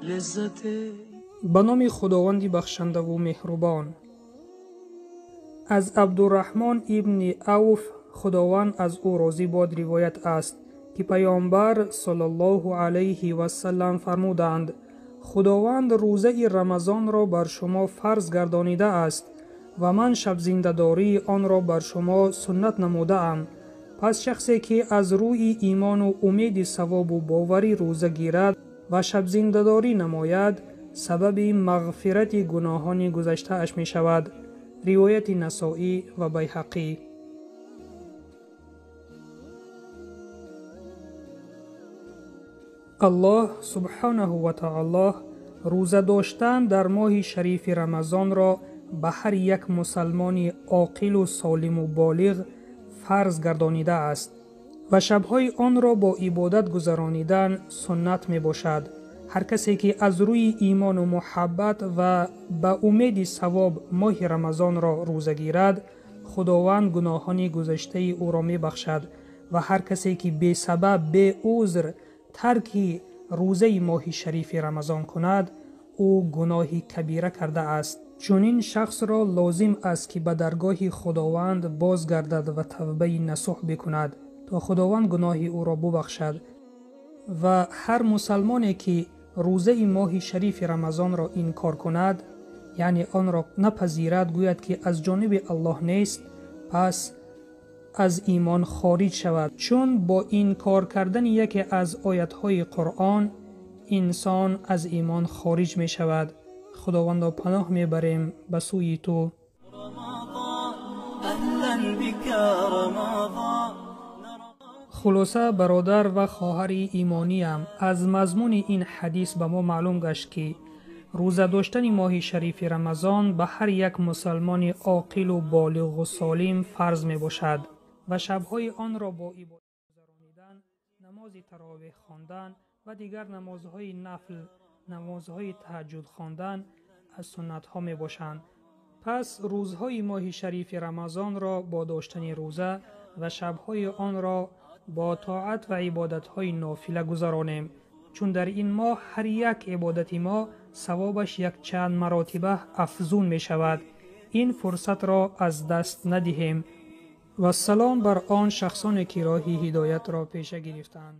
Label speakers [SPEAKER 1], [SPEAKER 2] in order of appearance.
[SPEAKER 1] Лаззат.
[SPEAKER 2] Ба номи Худованди бахшандаву меҳрубон. Аз Абдурраҳмон ибни Авф, Худованд аз ӯ розӣ бод, ривоят аст, ки Паёмбар саллаллоҳу алайҳи васаллам фармуданд: Худованд рӯзаи Рамазонро бар шумо фарз гардонидааст ва ман шабзиндадории онро бар шумо суннат намудаам. Пас шахсе ки аз рӯи имону умеди савобу боварӣ рӯза гирад ва шабзиндадорӣ намояд, сабаби мағфирати гуноҳони гузаштааш мешавад. Ривояти Насоӣ ва Байҳақӣ. Аллоҳ субҳонаҳу ва таоло рӯза доштан дар моҳи шарифи Рамазонро ба ҳар як мусалмони оқилу солиму болиғ фарз гардонидааст ва шабҳои онро бо ибодат гузаронидан суннат мебошад. Ҳар касе ки аз рӯи имону муҳаббат ва ба умеди савоб моҳи Рамазонро рӯза гирад, Худованд гуноҳони гузаштаи ӯро мебахшад ва ҳар касе ки бесабаб, беузр тарки рӯзаи моҳи шарифи Рамазон кунад, ӯ гуноҳи кабира кардааст. Чунин шахсро лозим аст, ки ба даргоҳи Худованд бозгардад ва тавбаи насӯҳ бикунад, то Худованд гуноҳи ӯро бубахшад. Ва ҳар мусалмоне ки рӯзаи моҳи шарифи Рамазонро инкор кунад, яъне онро напазирад, гӯяд ки аз ҷониби Аллоҳ нест, пас аз имон хориҷ шавад, чун бо инкор кардани яке аз оятҳои Қуръон инсон аз имон хориҷ мешавад. Худовандо, паноҳ мебарем ба сӯи ту. Хулоса, бародар ва хоҳари имониям, аз мазмуни ин ҳадис ба мо маълум гашт, ки рӯза доштани моҳи шарифи Рамазон ба ҳар як мусалмони оқилу болиғу солим фарз мебошад ва шабҳои онро бо ибодат гузаронидан, намози таровеҳ хондан ва дигар намозҳои нафл, намозҳои таҳаҷҷуд хондан аз суннатҳо мебошанд. Пас рӯзҳои моҳи шарифи Рамазонро бо доштани рӯза ва шабҳои онро бо тоат ва ибодатҳои нофила гузаронем, чун дар ин моҳ ҳар як ибодати мо савобаш якчанд маротиба афзун мешавад. Ин фурсатро аз даст надиҳем. Вассалом бар он шахсоне ки роҳи ҳидоятро пеша гирифтанд.